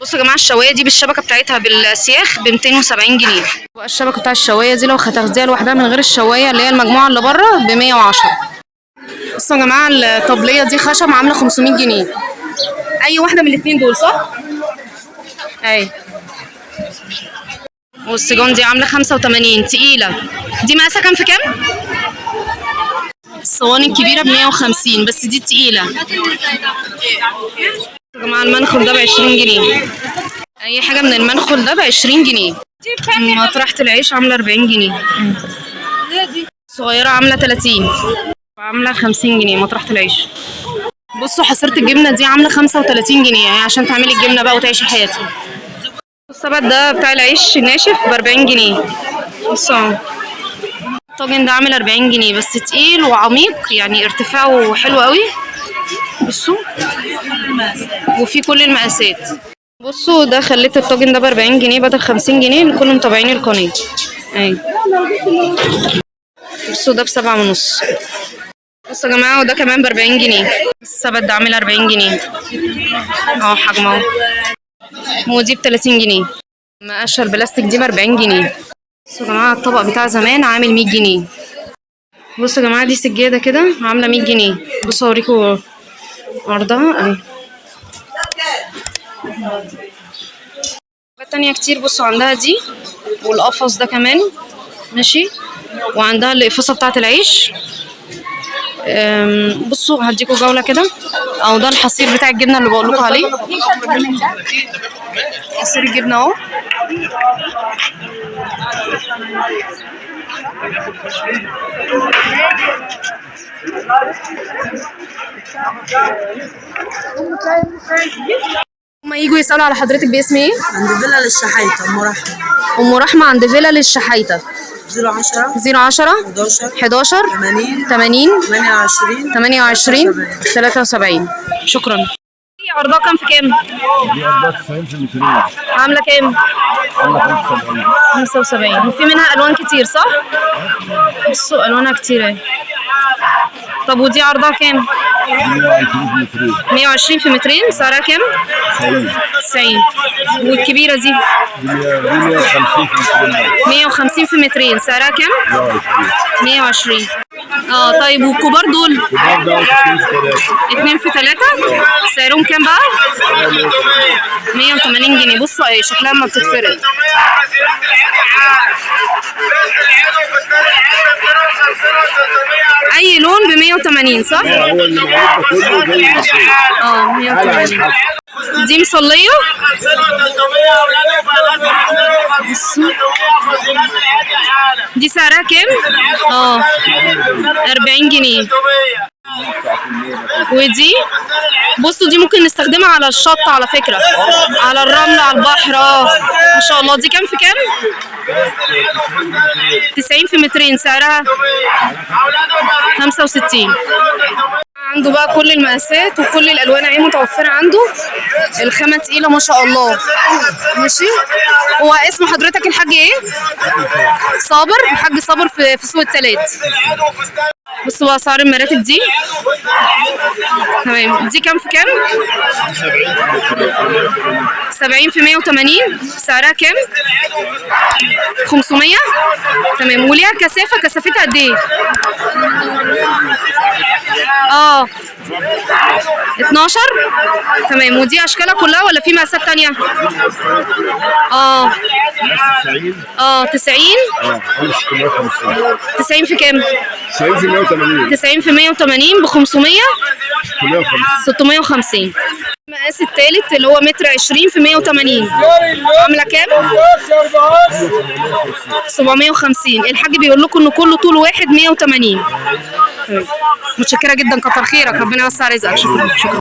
بصوا يا جماعة الشوايه دي بالشبكه بتاعتها بالسياخ ب 270 جنيه. الشبكة بتاع الشوايه دي لو هتاخديها لوحدها من غير الشوايه اللي هي المجموعة اللي بره ب 110. بصوا يا جماعة الطبلية دي خشب عامله 500 جنيه. اي واحدة من الاثنين دول صح؟ اي. والسجون دي عامله 85 تقيلة. دي مقاسها كام في كام؟ الصواني الكبيرة ب 150 بس دي تقيلة. يا جماعة المنخل ده ب 20 جنيه. اي حاجة من المنخل ده ب 20 جنيه. مطرحه العيش عامله 40 جنيه. الصغيرة عامله 30، عامله 50 جنيه مطرحه العيش. بصوا حصيره الجبنة دي عامله 35 جنيه، يعني عشان تعملي الجبنة بقى وتعيشي حياتك. السبت ده بتاع العيش ناشف ب 40 جنيه. بصوا الطاجن ده عامل 40 جنيه بس تقيل وعميق، يعني ارتفاعه حلو قوي. بصوا وفي كل المقاسات. بصوا ده خليت الطاجن ده ب 40 جنيه بدل 50 جنيه لكل متابعين القناة. اهي بصوا ده ب7.5. بصوا يا جماعة وده كمان ب 40 جنيه. السبت ده عامل 40 جنيه اهو حجمه اهو. ودي ب 30 جنيه. مقاشة البلاستيك دي ب 40 جنيه. بصوا يا جماعة الطبق بتاع زمان عامل 100 جنيه. بصوا يا جماعة دي سجادة كده عاملة 100 جنيه. بصوا اوريكم عرضها اهي. حاجات تانية كتير. بصوا عندها دي والقفص ده كمان ماشي، وعندها القفصة بتاعة العيش. بصوا هديكوا جولة كده. او ده الحصير بتاع الجبنة اللي بقولكوا عليه، حصير الجبنة اهو. هما يجوا يسألوا على حضرتك باسم ايه؟ عند فيلا للشحايطة أم رحمة. أم رحمة عند فيلا للشحايطة. 010 010 11 11 80 80 28 28 73. شكرا. دي عرضها كام في كام؟ دي عرضها 90 في 200. عاملة كام؟ عاملة 75. 75. وفي منها ألوان كتير صح؟ بصوا ألوانها كتير اهي. طب ودي عرضها كام؟ 120 في 200. 120 في مترين. سعرها كام؟ 90. 90. والكبيرة دي؟ دي 150 في 200. 150 في مترين. سعرها كام؟ 120. 120. اه طيب والكبار دول؟ الكبار ده 2 في 3. 2 في 3. سعرهم كام بقى؟ 180 جنيه. بصوا اهي شكلها ما بتتفرق. اي لون ب 180 صح؟ هو اللي معروف ده كله زي المفروض. اه 180. دي مصلية. بصوا دي سعرها كام؟ اه 40 جنيه. ودي بصوا دي ممكن نستخدمها على الشط على فكرة، على الرمل، على البحر. اه ما شاء الله. دي كام في كام؟ 90 في مترين. سعرها 65. عنده بقى كل المقاسات وكل الالوان اهي متوفرة عنده. الخامة تقيلة ما شاء الله. ماشي. هو اسم حضرتك الحاج ايه؟ صابر. الحاج صابر في سوق التلات. بصوا بقى اسعار المراتب دي. تمام. دي كام في كام؟ 70 في 180. سعرها كام؟ 500. تمام. وليها كثافة، كثافتها قد ايه؟ اه 12. تمام. ودي اشكالها كلها ولا في مقاسات تانية؟ اه 90. اه 90. اه 650. 90 في كام؟ 90 في 180. 90 في 180 ب 500. 650. 650. المقاس الثالث اللي هو متر 20 في 180 عامله كام؟ 750. الحاج بيقول لكم ان كله طول واحد 180. متشكره جدا، كتر خيرك، ربنا يوسع رزقك. شكرا شكرا.